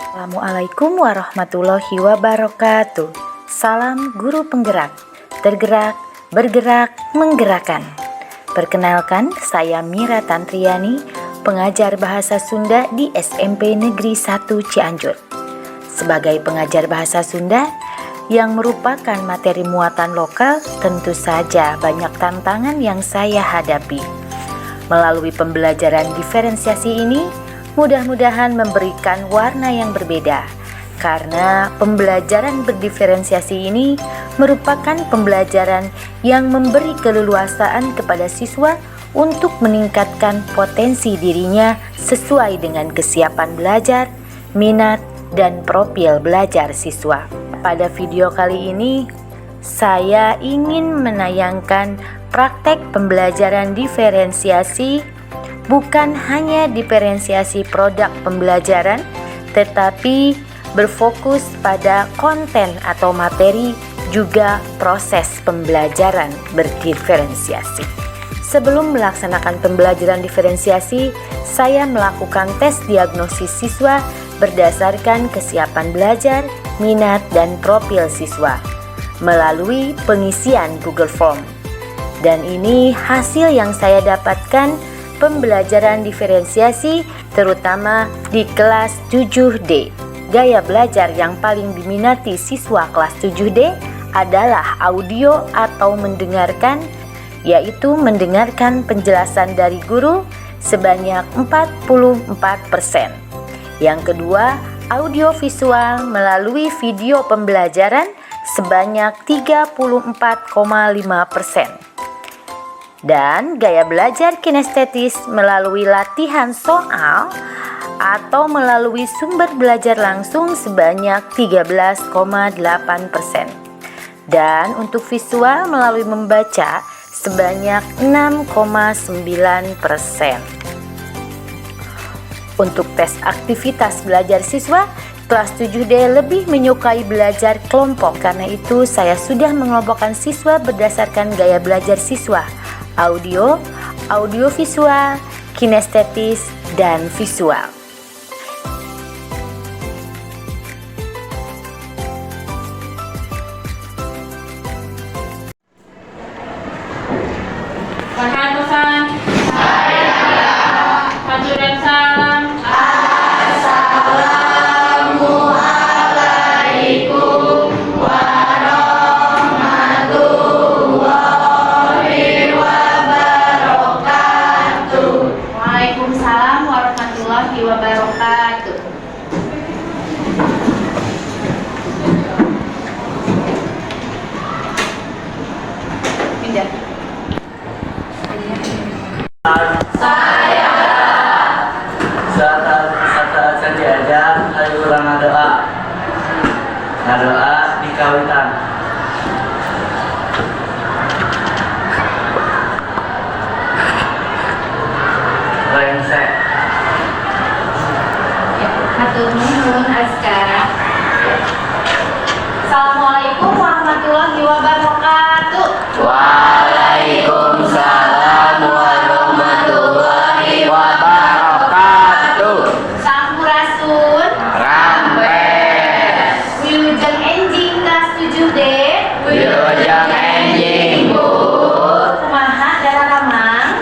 Assalamualaikum warahmatullahi wabarakatuh. Salam guru penggerak, tergerak, bergerak, menggerakkan. Perkenalkan, saya Mira Tantriani, pengajar bahasa Sunda di SMP Negeri 1 Cianjur. Sebagai pengajar bahasa Sunda yang merupakan materi muatan lokal, tentu saja banyak tantangan yang saya hadapi. Melalui pembelajaran diferensiasi ini, mudah-mudahan memberikan warna yang berbeda karena pembelajaran berdiferensiasi ini merupakan pembelajaran yang memberi keleluasaan kepada siswa untuk meningkatkan potensi dirinya sesuai dengan kesiapan belajar, minat, dan profil belajar siswa. Pada video kali ini, saya ingin menayangkan praktek pembelajaran diferensiasi, bukan hanya diferensiasi produk pembelajaran, tetapi berfokus pada konten atau materi, juga proses pembelajaran berdiferensiasi. Sebelum melaksanakan pembelajaran diferensiasi, saya melakukan tes diagnosis siswa berdasarkan kesiapan belajar, minat, dan profil siswa melalui pengisian Google Form. Dan ini hasil yang saya dapatkan pembelajaran diferensiasi, terutama di kelas 7D. Gaya belajar yang paling diminati siswa kelas 7D adalah audio atau mendengarkan, yaitu mendengarkan penjelasan dari guru sebanyak 44%. Yang kedua, audio visual melalui video pembelajaran sebanyak 34,5%. Dan gaya belajar kinestetis melalui latihan soal atau melalui sumber belajar langsung sebanyak 13,8%. Dan untuk visual melalui membaca sebanyak 6,9%. Untuk tes aktivitas belajar siswa, kelas 7D lebih menyukai belajar kelompok. Karena itu, saya sudah mengelompokkan siswa berdasarkan gaya belajar siswa, audio, audiovisual, kinestetis, dan visual. Perhatosan. Haturan salam. Assalamualaikum warahmatullahi wabarakatuh. Waalaikumsalam warahmatullahi wabarakatuh. Pindah. Saya saat saja aja hayu urang ngadoa. Ngadoa di kawitan. Rengse. Ya, hatur nuhun, Azka. Assalamualaikum warahmatullahi wabarakatuh. Waalaikumsalam warahmatullahi wabarakatuh. Sampurasun. Rampes. Wilujeng enjing kelas 7D. Wilujeng enjing, Bu. Kumaha daramang?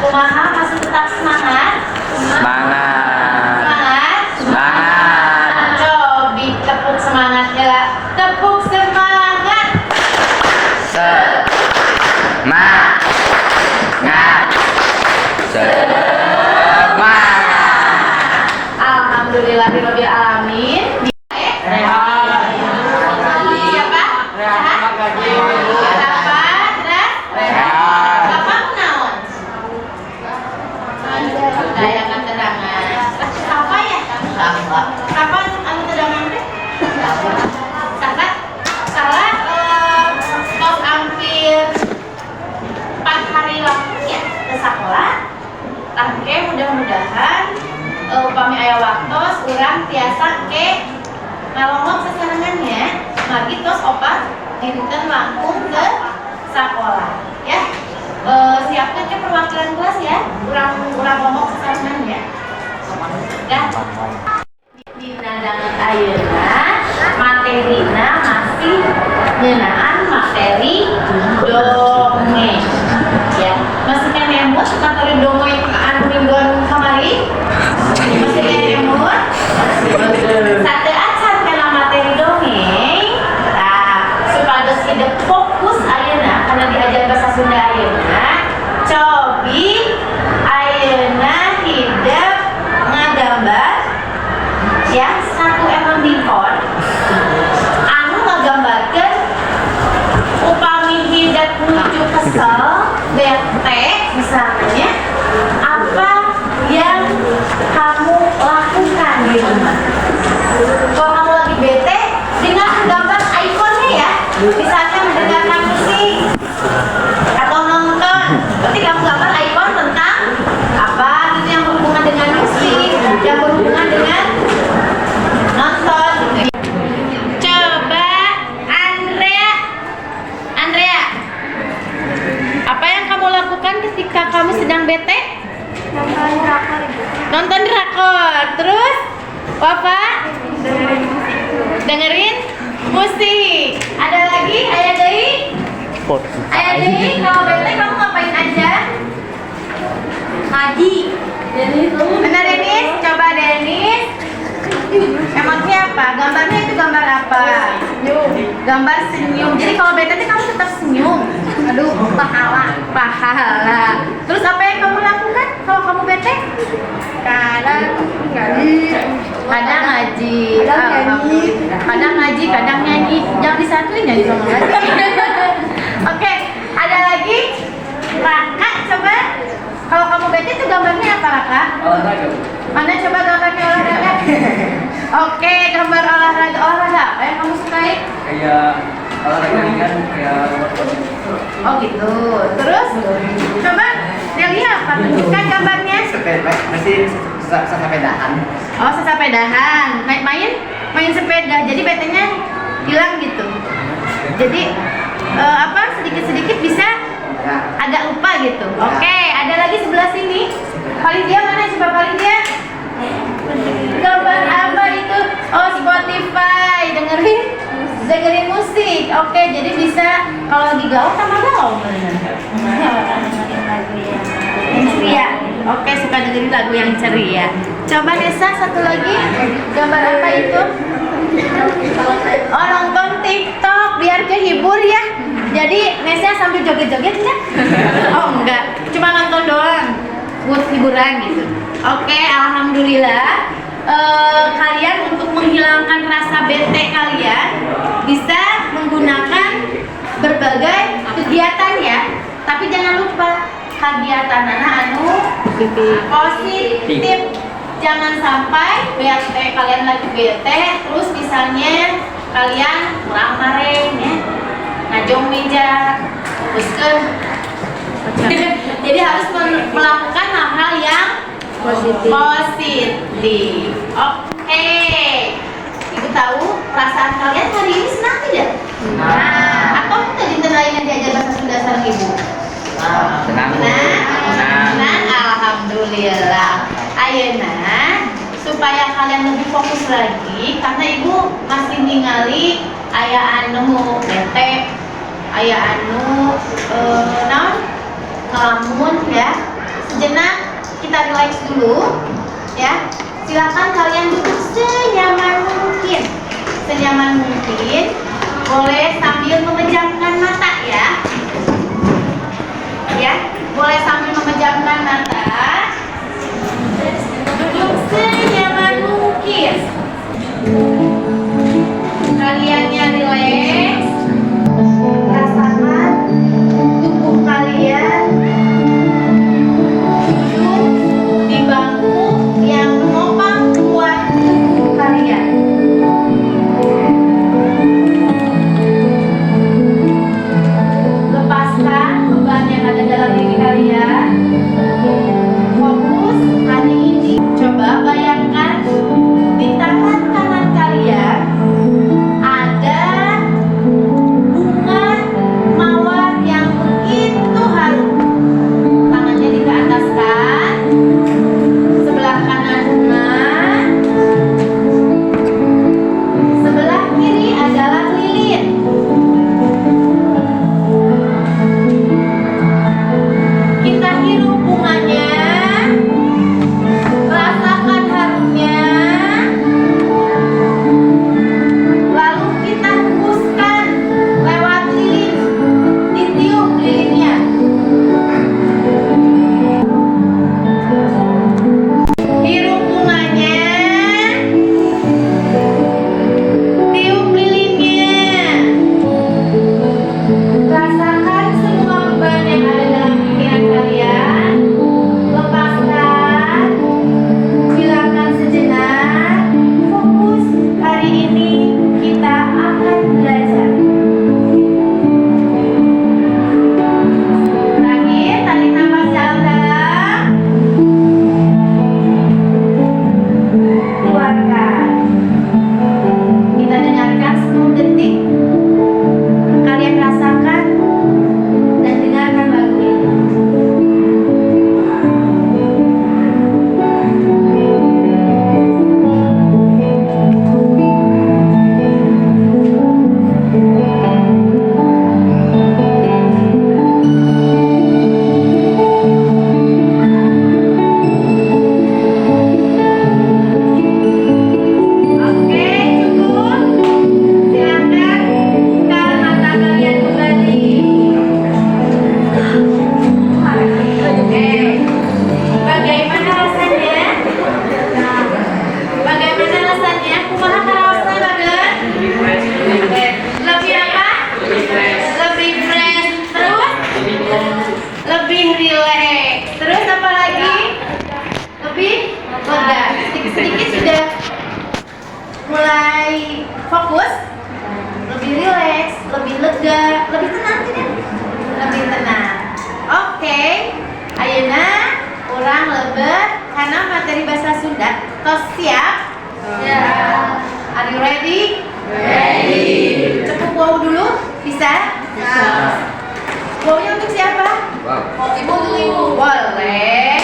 Kumaha, masih tetap semangat? Semangat. Semangat? Semangat. Cobi tepuk semangatnya lah. Tepuk semangat. Semangat. Semangat. Alhamdulillahirabbil alamin. Siapa? Siapa? Terus? Sehat. Bapak naon? Daya keterangan. Apa ya? Kapan anu terangan teh? Salah. Salah, tos hampir 4 hari langsung ya ke sekolah. Tah, ke mudah-mudahan upami aya waktos urang tiasa ke ngalongok sasarengan nya, margi tos 4 dinten langkung ke sekolah ya. Siapkan ke perwakilan kelas ya, urang urang ngomong sasarengan. bete? Nonton drakor, Ibu. Nonton drakor. Terus Wafa? Dengerin musik. Dengerin musik. Ada lagi? Aya deui? Aya deui, kalau bete kamu ngapain aja? Ngaji. Benar, Denis? Coba Denis. Emosinya apa? Gambarnya itu gambar apa? Gambar senyum. Jadi kalau bete tuh kamu tetap senyum. Aduh, pahala. Pahala. Terus apa yang kamu lakukan kalau kamu bete? Kadang ngaji. Kadang ngaji. Kadang nyanyi. Kadang ngaji, kadang nyanyi. Jangan disatuin, nyanyi sama ngaji. Oke, ada lagi? Raka, coba. Kalau kamu bete itu gambarnya apa, Raka? Olahraga. Mana coba gambarnya olahraga? Oke, gambar olahraga. Olahraga apa yang kamu sukai? Kayak olahraga ringan, kayak workout. Oh gitu. Terus coba Nelia apa? Tunjukkan gambarnya. Sepeda, masih sepedahan. Oh, sesepedahan. Main main main sepeda. Jadi betenya hilang gitu. Jadi apa, sedikit-sedikit bisa agak lupa gitu. Oke, ada lagi sebelah sini. Paling dia mana, coba paling dia? Gambar apa itu? Oh, Spotify. Dengerin dengerin musik. Oke, jadi bisa kalau lagi galau sama galau bener. Dengerin lagu yang Yang ceria. Oke, suka dengerin lagu yang ceria. Coba Nesa satu lagi. Gambar apa itu? Oh, nonton TikTok biar kehibur ya. Jadi Nesa sambil joget-joget enggak? Oh, enggak. Cuma nonton doang. Buat hiburan gitu. Oke, alhamdulillah. Kalian untuk menghilangkan rasa bete kalian bisa menggunakan berbagai kegiatan ya. Tapi jangan lupa kegiatan anak anu positif. Jangan sampai bete, kalian lagi bete terus misalnya kalian kurang mareng ya, ngajong meja terus ke, jadi harus melakukan hal-hal yang Positif. Positif. Oke, Ibu tahu perasaan kalian hari ini senang tidak? Nah, atau kita dinten lainnya diajar bahasa Sunda sareng Ibu? Senang. Nah, Senang. senang, alhamdulillah. Ayeuna supaya kalian lebih fokus lagi, karena Ibu masih ningali aya anu bete, aya anu naon, ngelamun ya. Sejenak kita relax dulu ya. Silakan kalian duduk senyaman mungkin. Senyaman mungkin. Boleh sambil memejamkan mata ya. Ya, boleh sambil memejamkan mata. Duduk senyaman mungkin. Kaliannya rileks. Rasakan tubuh kalian duduk di bangku yang menopang kuat tubuh kalian. Sedikit sudah mulai fokus, lebih rileks, lebih lega, lebih tenang tidak? Lebih tenang. Oke, ayeuna urang lebet kana materi bahasa Sunda. Tos siap? Ya. Are you ready? Ready. Cukup wow dulu, bisa? Bisa. Wow-nya untuk siapa? Wow. Ibu, ibu. Boleh.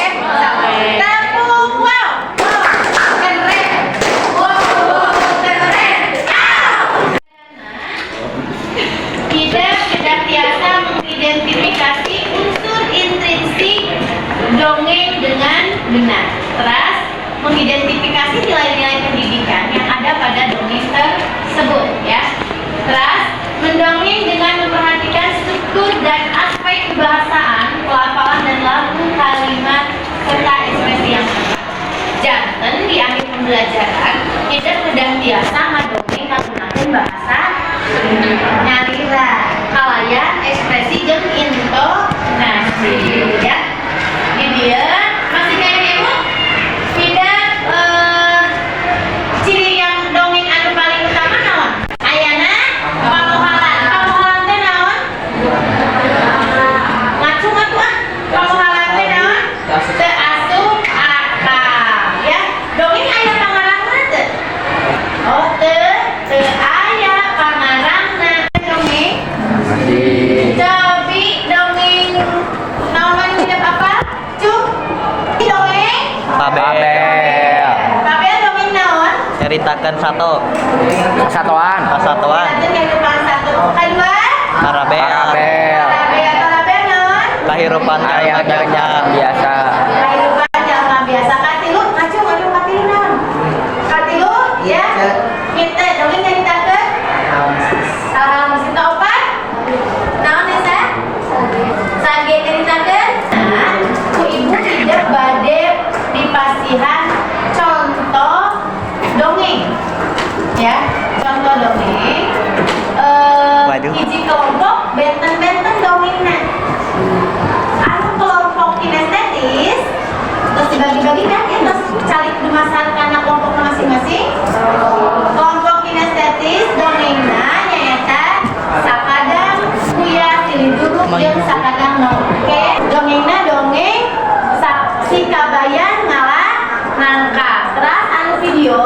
Tepuk wow. Wow. Keren. Wow, wow, keren. Ow. Tidak sudah biasa mengidentifikasi unsur intrinsik dongeng dengan benar. Terus mengidentifikasi nilai-nilai pendidikan yang ada pada dongeng tersebut ya. Terus mendongeng dengan memperhatikan struktur dan aspek kebahasaan, pelafalan dan lagu kalimat serta ekspresi yang tepat. Janten di akhir pembelajaran kita sudah biasa ngadongeng menggunakan bahasa nyalira kalayan ekspresi jeung intonasi ya. Ini dia masih kayak ibu tidak ciri yang dongeng anu paling utama naon? Ayana pamohalan. Pamohalan teh naon? Ngacung atuh ah. Pamohalan teh naon? Teu asup akal ya. Dongeng aya pangarangna teu? Oh, teu, teu aya pangarangna. Dongeng Masih. Cobi dongeng naon tidak apa? Cuk. Dongeng Fabel. Fabel dongeng naon? Ceritakan satu. Satuan. Persatuan. Satu kehidupan satu. Kedua? Parabel. Parabel. Parabel. Parabel naon? Kehidupan Aya biasa. biasa. Kehidupan jalma biasa. Katilu, ngacung ngacung katilu naon? Katilu ya. Kita dongeng nyaritakeun salah musim opat. Naon Nesa? Sage nyaritakeun. Nah, ku ibu tidak bade dipasihan contoh dongeng. Ya, contoh dongeng. Waduh. Hiji kelompok benten-benten dongengna. Anu kelompok kinestetis terus dibagi-bagi kan ya, terus calik dumasar kana kelompokna masing-masing. Kelompok kinestetis dongengna nyaeta sakadang kuya silih duruk jeung sakadang maung. Oke, dongengna dongeng si kabayan ngala nangka. Terus anu video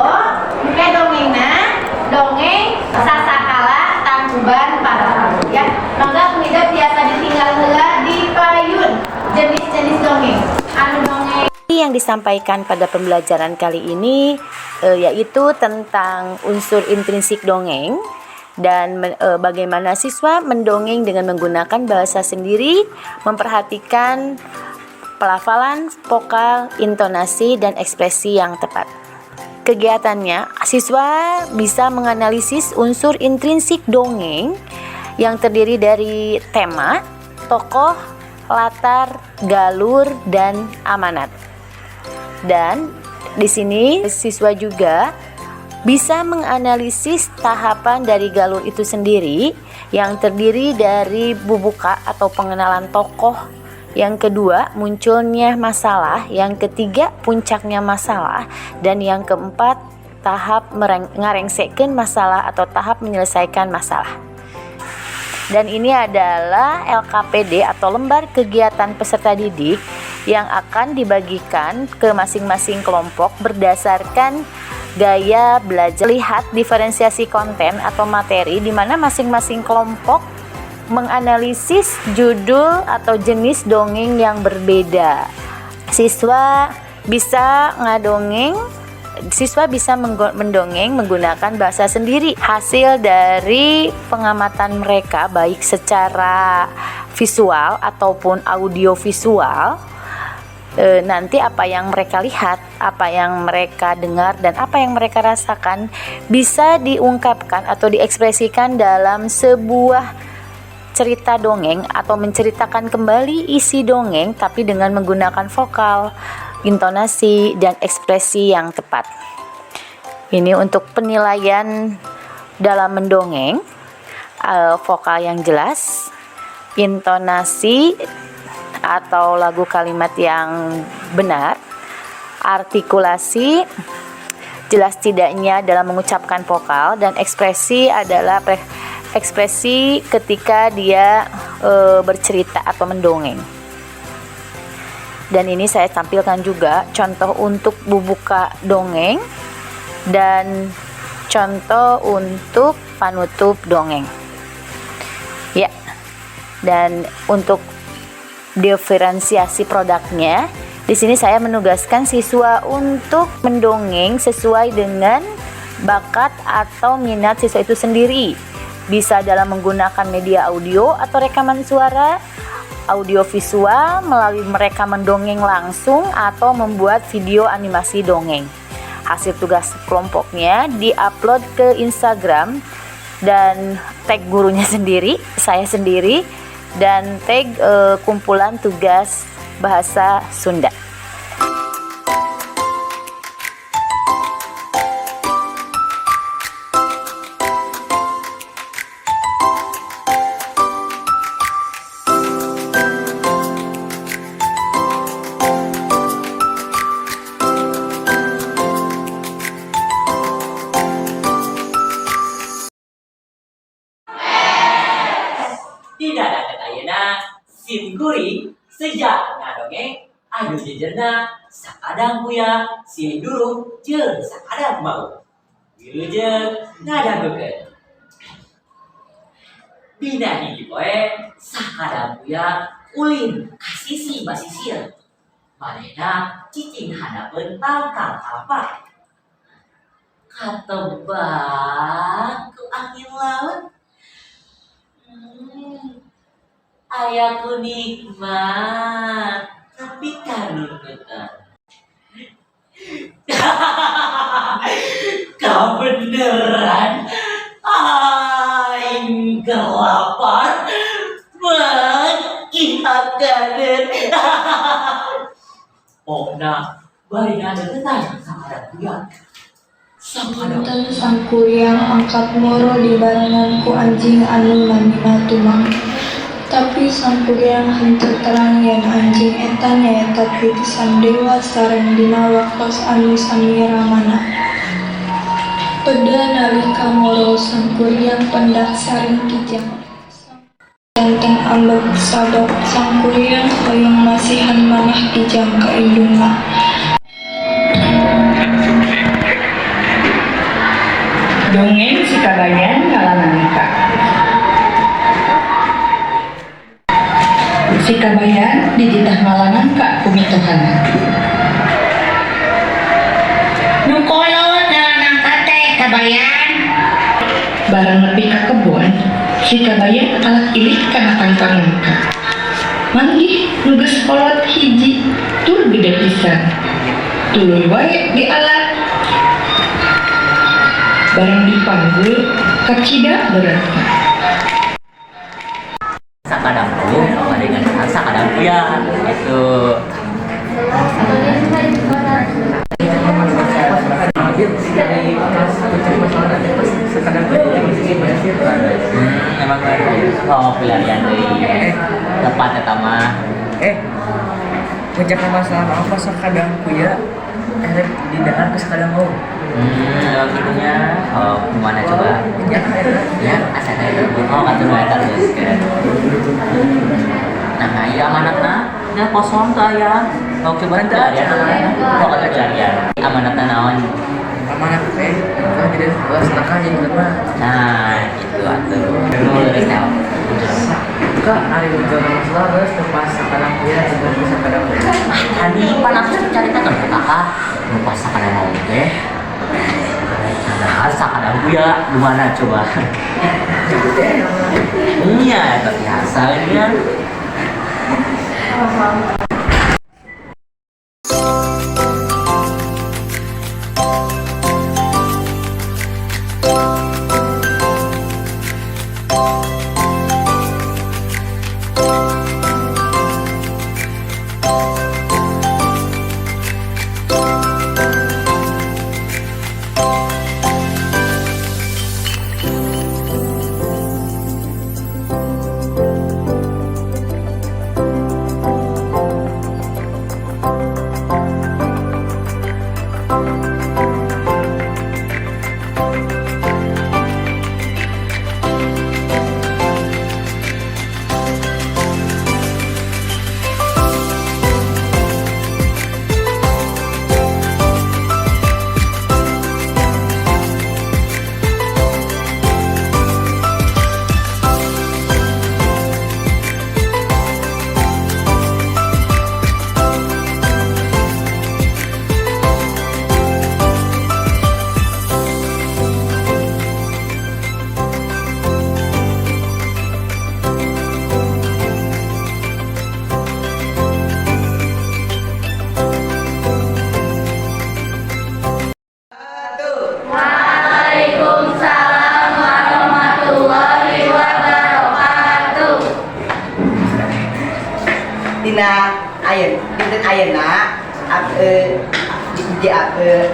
engke dongengna dongeng sasakala tangkuban parahu ya. Mangga kumida biasa ditinggal heula di payun jenis-jenis dongeng. Anu dongeng yang disampaikan pada pembelajaran kali ini yaitu tentang unsur intrinsik dongeng dan bagaimana siswa mendongeng dengan menggunakan bahasa sendiri, memperhatikan pelafalan, vokal, intonasi, dan ekspresi yang tepat. Kegiatannya, siswa bisa menganalisis unsur intrinsik dongeng yang terdiri dari tema, tokoh, latar, galur, dan amanat. Dan di sini siswa juga bisa menganalisis tahapan dari galur itu sendiri yang terdiri dari bubuka atau pengenalan tokoh, yang kedua munculnya masalah, yang ketiga puncaknya masalah, dan yang keempat tahap ngarengsekeun masalah atau tahap menyelesaikan masalah. Dan ini adalah LKPD atau lembar kegiatan peserta didik yang akan dibagikan ke masing-masing kelompok berdasarkan gaya belajar. Lihat diferensiasi konten atau materi di mana masing-masing kelompok menganalisis judul atau jenis dongeng yang berbeda. Siswa bisa ngadongeng, siswa bisa mendongeng menggunakan bahasa sendiri. Hasil dari pengamatan mereka baik secara visual ataupun audiovisual, nanti apa yang mereka lihat, apa yang mereka dengar, dan apa yang mereka rasakan bisa diungkapkan atau diekspresikan dalam sebuah cerita dongeng atau menceritakan kembali isi dongeng tapi dengan menggunakan vokal, intonasi, dan ekspresi yang tepat. Ini untuk penilaian dalam mendongeng, vokal yang jelas, intonasi atau lagu kalimat yang benar, artikulasi, Jelas tidaknya dalam mengucapkan vokal, dan ekspresi adalah ekspresi ketika dia bercerita atau mendongeng. Dan ini saya tampilkan juga contoh untuk bubuka dongeng dan contoh untuk panutup dongeng. Ya. Dan untuk diferensiasi produknya, di sini saya menugaskan siswa untuk mendongeng sesuai dengan bakat atau minat siswa itu sendiri. Bisa dalam menggunakan media audio atau rekaman suara, audio visual melalui mereka mendongeng langsung atau membuat video animasi dongeng. Hasil tugas kelompoknya diupload ke Instagram dan tag gurunya sendiri, saya sendiri, dan tag kumpulan tugas bahasa Sunda. Dina danget ayeuna sim kuring seja ngadongeng anu jejerna sakadang kuya silih durung jeung sakadang maung. Wilujeng ngadangukeun. Dina hiji poe sakadang kuya ulin ka sisi basisir. Manehna cicing handapeun tangkal kalapa. Katebak ku angin laut. Aya ku nikmat tapi kanungetan. Kabeneran aing keur lapar meungkih hakaneun. Pokna bari ngadeukeutan sakadang kuya. Sakadang Dinten Sangkuriang angkat moro dibarengan ku anjing anu namina Tumang. Tapi Sangkuriang henteu terang yen anjing eta nyaeta titisan dewa sareng dina waktos anu sami ramana. Peda nalika moro Sangkuriang pendak sareng Kijang. Janten ambek sabab Sangkuriang hoyong masihan manah Kijang ka indungna. Dongeng Si Kabayan Ngala Nangka. Si Kabayan dititah ngala nangka ku mitohana. Nu kolot ngala nangka teh Kabayan. Barang nepi ka kebon, si Kabayan alak ilik kana tangkal nangka. Manggih nu geus kolot hiji tur gede pisan. Tuluy wae dialak. Barang dipanggul, kacida beratna. Sakadang maung bari ngadeukeutan sakadang kuya gitu. Emang oh pilarian deui. Tepat eta mah. Puncak masalah apa sakadang kuya erek didahar ke sakadang maung. Emang gitunya. Oh, gimana coba? Ya, Ya, asana itu. Oh, kata nu eta geus keren. Nah, ieu amanatna nya kosong teu aya. Oh, coba teu aya amanatna. Oh, kata pilarian. Amanatna naon? Amanat teh kan tidak kelas nakal jadi mah. Nah, gitu atuh. Nu leureus teh. Kak, ari ujung masalah geus teu pas sakadang kuya jeung ke sakadang maung. Tadi pan aku caritakeun ka kakak, nu pas sakadang maung teh. Nah, sakadang kuya gimana coba? Iya, eta biasa nya.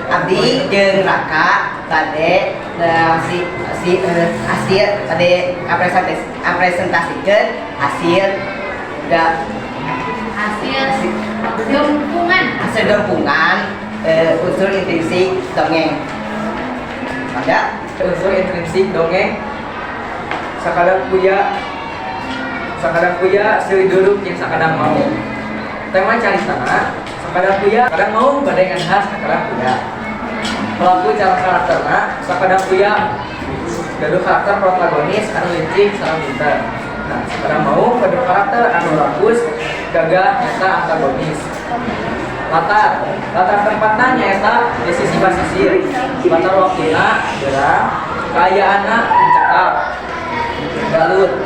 Abdi jeung Raka bade si si hasil bade ngapresentasikeun hasil da hasil gempungan. Hasil gempungan unsur intrinsik dongeng. Mangga. Unsur intrinsik dongeng sakadang kuya, sakadang kuya seuri duduk jeung sakadang maung. Tema caritana sakadang kuya sakadang maung bade ngadahar sakadang kuya. Pelaku cara karakterna sakadang kuya gaduh karakter protagonis anu licik sareng pinter. Nah, sakadang maung gaduh karakter anu rakus, gagah nyata antagonis. Latar, latar tempatna nyaeta di sisi basisir, latar waktuna beurang, kaayaanna mencekam. Galur,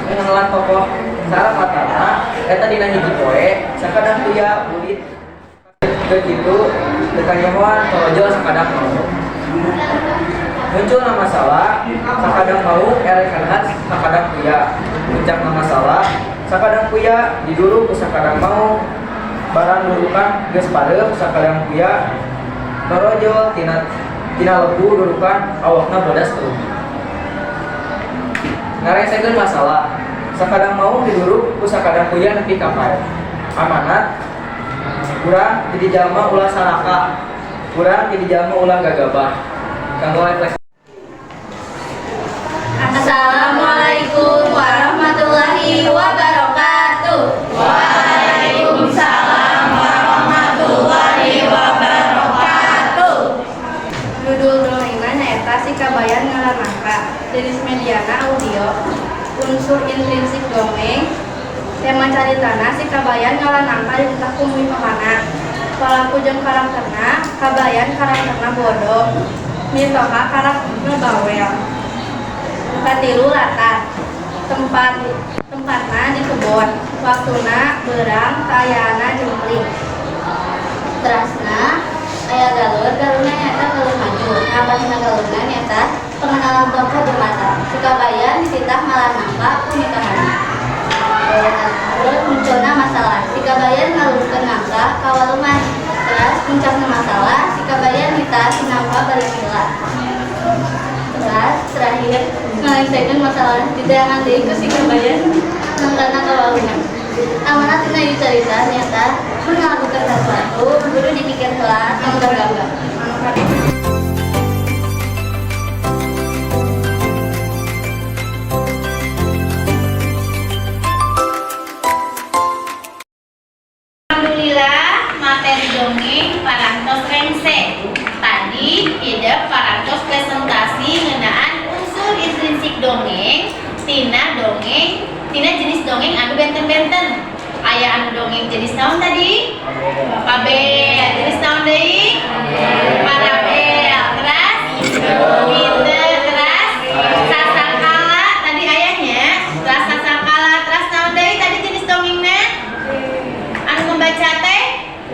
pengenalan tokoh sareng latarna eta dina hiji poe sakadang kuya ulit keur kitu teu kanyahoan torojol sakadang maung. Munculna masalah sakadang maung erek ngadahar sakadang kuya. Puncakna masalah sakadang kuya diduruk ku sakadang maung. Barang durukan geus pareup sakadang kuya torojol tina tina lebu durukan awakna bodas terus. Ngaresekeun masalah sakadang maung diduruk ku sakadang kuya nepi ka paeh. Amanat urang jadi jalma ulah sarakah, urang jadi jalma ulah gagabah. Kanggo refleksi. Assalamualaikum warahmatullahi wabarakatuh. Waalaikumsalam warahmatullahi wabarakatuh. Judul dongengna nyaeta Si Kabayan Ngala Nangka. Jenis mediana audio. Unsur intrinsik dongeng. Tema caritana si Kabayan ngala nangka dititah ku mitohana. Palaku jeung karakterna, Kabayan karakterna bodoh, mitoha karakterna bawel. Katilu latar. Tempatna di kebon, waktuna beurang, kaayaanna jempling. Terasna aya galur, galurna nyaeta galur maju. Ngabahasna galurna nyaeta pengenalan tokoh jeung latar. Si Kabayan dititah ngala nangka ku mitohana. Terus munculna masalah, si Kabayan ngalurkeun nangka ka waluman. Terus puncakna masalah, si Kabayan nitah si nangka balik heula. Terus terakhir ngaleungsekeun masalah diteangan deui ku si Kabayan nangkana ka waluman. Amanat tina ieu carita nyaeta mun ngalakukeun sasuatu kudu dipikir heula tong gagabah. Alhamdulillah materi dongeng parantos rengse. Tadi ida parantos presentasi ngeunaan unsur intrinsik dongeng tina dongeng tina jenis dongeng anu benten-benten. Aya anu dongeng jenis naon tadi? Fabel. Jenis naon deui? Parabel. Teras mite, teras sasakala tadi ayahnya, teras sasakala, teras naon deui tadi jenis dongengna? Anu membaca teh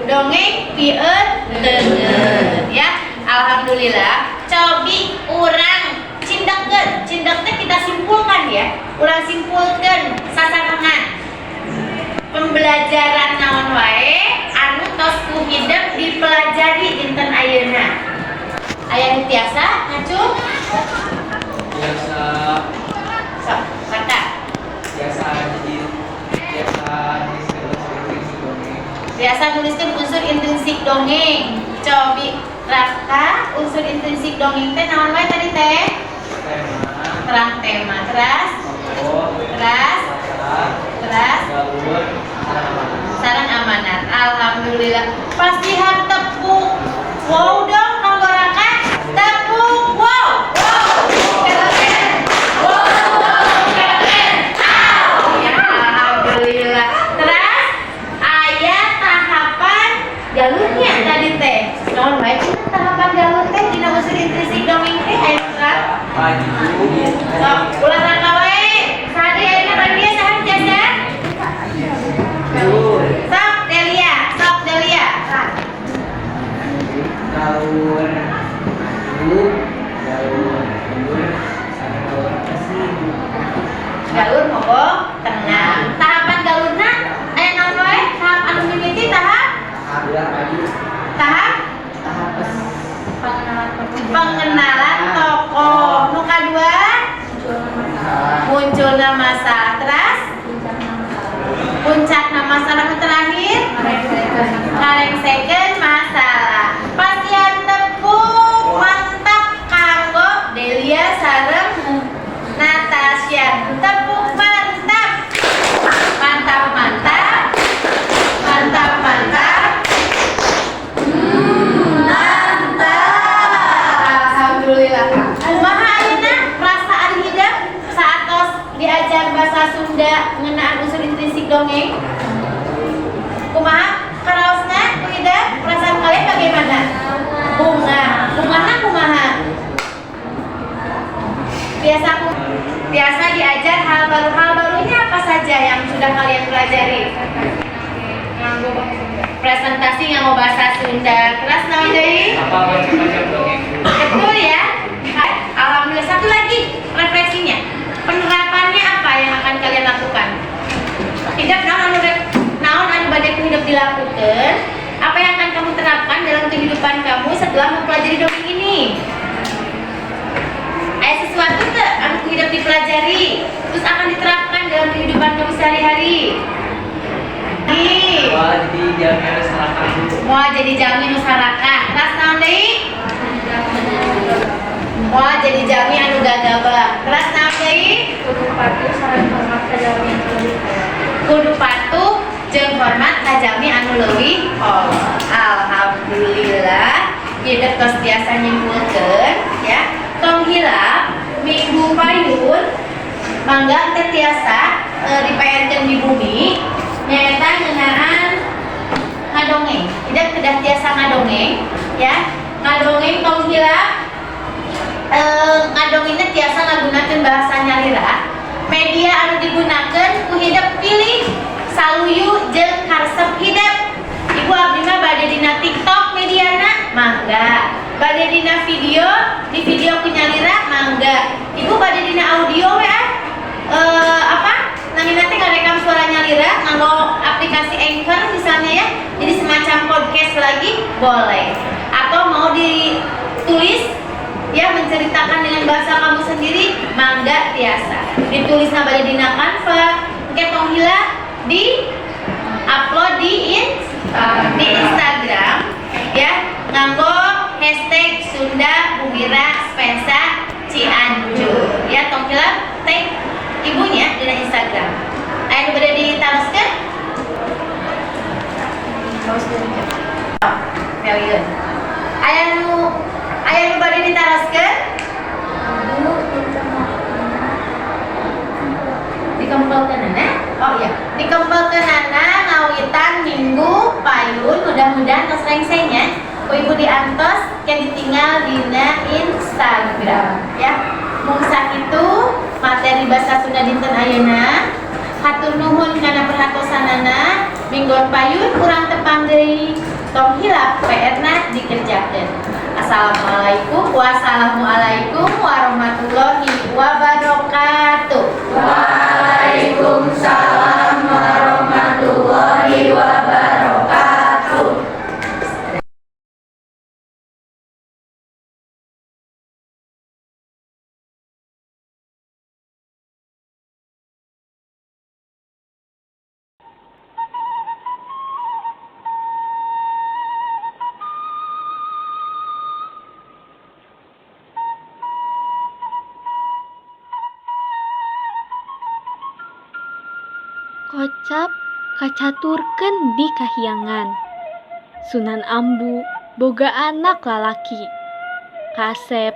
dongeng pieun leungeun ya. Alhamdulillah. Cobi urang cindekkeun, cindek teh kita simpulkan ya. Urang simpulkeun sasarengan. Pembelajaran naon wae anu tos ku hidep dipelajari dinten ayeuna. Aya nu tiasa ngacung? Biasa. Sok, kata. Biasa jadi biasa nuliskeun intrinsik dongeng. Biasa nuliskeun unsur intrinsik dongeng. Cobi Raka, unsur intrinsik dongeng teh naon wae tadi teh? Tema. Terang tema, teras. Tokoh. Teras. Teras. Galur. Saran amanat. Alhamdulillah. Pasihan tepuk. Wow dong kanggo Raka. Tepuk. Wow. Wow. Keren. Wow. Keren. Ya, alhamdulillah. Teras aya tahapan galurnya tadi teh. Naon wae cenah tahapan galur teh dina unsur intrinsik dongeng teh aya terang. Maju. Sok, ulah Raka wae. Saha deui ayeuna bagi saha jasa? Sok Delia, sok Delia. Galur maju, galur mundur, sareng galur kasih. Galur mogok tenang. Tahapan galurna aya naon wae? Tahap anu mimiti tahap Masalah nu terakhir? Ngarengsekeun masalah. Pasihan tepuk mantap kanggo Delia sareng Natasha. Tepuk mantap. Mantap mantap. Mantap mantap. Mantap. Alhamdulillah. Kumaha ayeuna perasaan hidep saatos diajar bahasa Sunda ngeunaan unsur intrinsik dongeng? Kumaha karaosna ku hidep? Perasaan kalian bagaimana? Bungah. Bungahna kumaha? Biasa biasa diajar hal baru. Hal barunya apa saja yang sudah kalian pelajari? Presentasi nganggo bahasa Sunda. Terus naon deui? Apa macam-macam dongeng? Betul ya? Alhamdulillah. Satu lagi refleksinya. Penerapannya apa yang akan kalian lakukan? Hidep naon anu bade ku hidep dilakukan? Apa yang akan kamu terapkan dalam kehidupan kamu setelah mempelajari dongeng ini? Ada sesuatu teu anu ku hidep dipelajari terus akan diterapkan dalam kehidupan kamu sehari-hari? Nih. Wah, jadi jalmi anu sarakah, Bu. Moal jadi jalmi nu sarakah. Terus naon deui? Moal jadi jalmi anu gagabah. Terus naon deui? Kudu patuh sareng hormat ka jalmi anu leuwih kolot. Kudu patuh jeung hormat ka jalmi anu leuwih kolot. Alhamdulillah, hidep tos tiasa nyimpulkeun ya. Tong hilap minggu payun mangga teh tiasa dipaenkeun di bumi nyaeta ngeunaan ngadongeng. Hidep kedah tiasa ngadongeng ya. Ngadongeng tong hilap ngadongengna tiasa ngagunakeun bahasa nyalira. Media anu digunakeun ku hidep pilih saluyu jeung karesep hidep. Ibu abdi mah bade dina TikTok mediana mangga. Bade dina video, di video ku nyalira mangga. Ibu bade dina audio we ah. Apa? Namina teh ngarekam suara nyalira nganggo aplikasi Anchor misalnya ya. Jadi semacam podcast lagi boleh. Atau mau ditulis ya, menceritakan dengan bahasa kamu sendiri mangga tiasa. Ditulis bade dina Canva, engke tong hilap di upload di Instagram ya nganggo hashtag Sunda Bumira Spensa Cianjur ya. Tong hilap tag ibunya di Instagram. Aya nu bade ditaroskeun? Pilihan. Aya nu bade ditaroskeun? Dikempelkeunana? Oh iya, dikempelkeunana ngawitan minggu payun, mudah-mudahan tos rengse nya. Ku ibu diantos ke ditinggal dina Instagram ya. Mung sakitu materi bahasa Sunda dinten ayeuna. Hatur nuhun kana perhatosanana. Minggon payun urang tepang deui. Tong hilap PR-na dikerjakeun. Assalamualaikum wassalamualaikum warahmatullahi wabarakatuh. Waalaikumsalam warahmatullahi wabarakatuh. Kocap kacaturkeun di kahyangan. Sunan Ambu boga anak lalaki. Kasep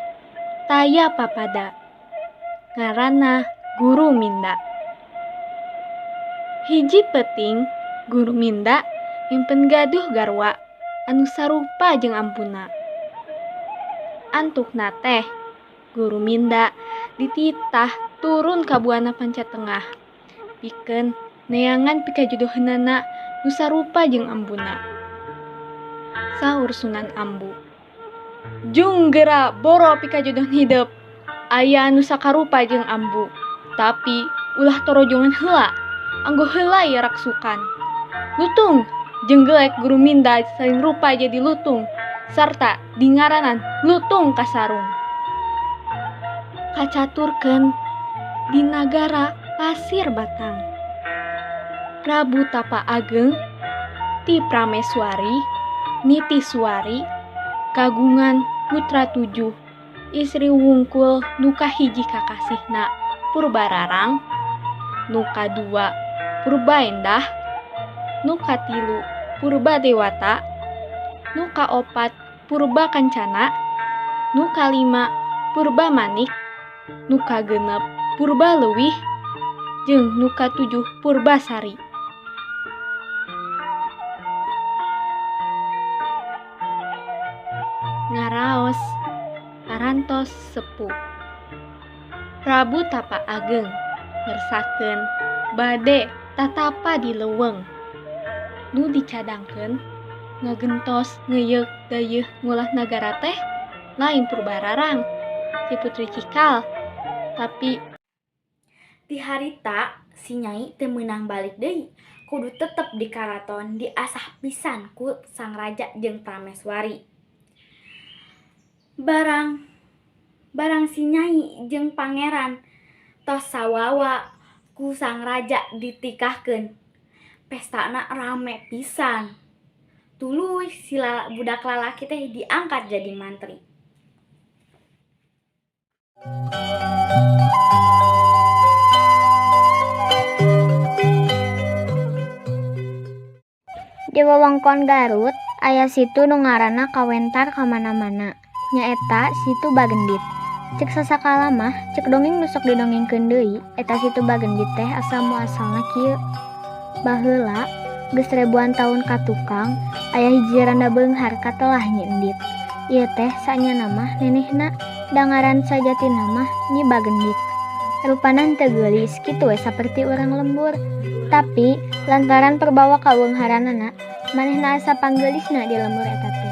taya papada. Ngaranna Guru Minda. Hiji peuting Guru Minda mimpen gaduh garwa anu sarupa jeung ambuna. Antukna teh Guru Minda dititah turun ka Buana Panca Tengah pikeun neangan pikajodoheunana nu sarupa jeung ambuna. Saur Sunan Ambu, "Jung geura boro pikajodoh hidep, aya anu sakarupa jeung ambu, tapi ulah torojongan heula, anggo heula ieu raksukan." Lutung jenggelek Guru Minda salin rupa jadi lutung sarta dingaranan Lutung Kasarung. Kacaturkeun di nagara Pasir Batang. Prabu Tapa Ageng ti Prameswari Nitiswari kagungan putra tujuh, istri wungkul nu kahiji kakasihna Purbararang, nu kadua Purbaendah, nu katilu Purbadewata, nu kaopat Purbakancana, nu kalima Purbamanik, nu kagenep Purbaleuwih, jeung nu katujuh Purbasari. Ngaraos parantos sepuh. Prabu Tapa Ageng ngersakeun bade tatapa di leuweung. Nu dicadangkeun ngagentos ngeuyeuk dayeuh ngulah nagara teh lain Purbararang si Putri Cikal, tapi Ti harita si Nyai teu meunang balik deui, kudu tetep di karaton diasah pisan ku sang raja jeung prameswari. Barang barang si Nyai jeung pangeran tos sawawa ku sang raja ditikahkeun. Pestana rame pisan. Tuluy si budak lalaki teh diangkat jadi mantri. Di wewengkon Garut aya situ nu ngaranna kawentar kamana-mana, nyaeta Situ Bagendit. Cek sasakala mah, cek dongeng nu sok didongengkeun deui, eta Situ Bagendit teh asal muasalna kieu. Baheula, geus ribuan taun ka tukang, aya hiji randa beunghar katelah Nyi Endit. Ieu teh saenyana mah nenehna, da ngaran sajatina mah Nyi Bagendit. Rupana henteu geulis, kitu we saperti urang lembur. Tapi lantaran perbawa kabeungharanana, manehna asa panggeulisna di lembur eta teh.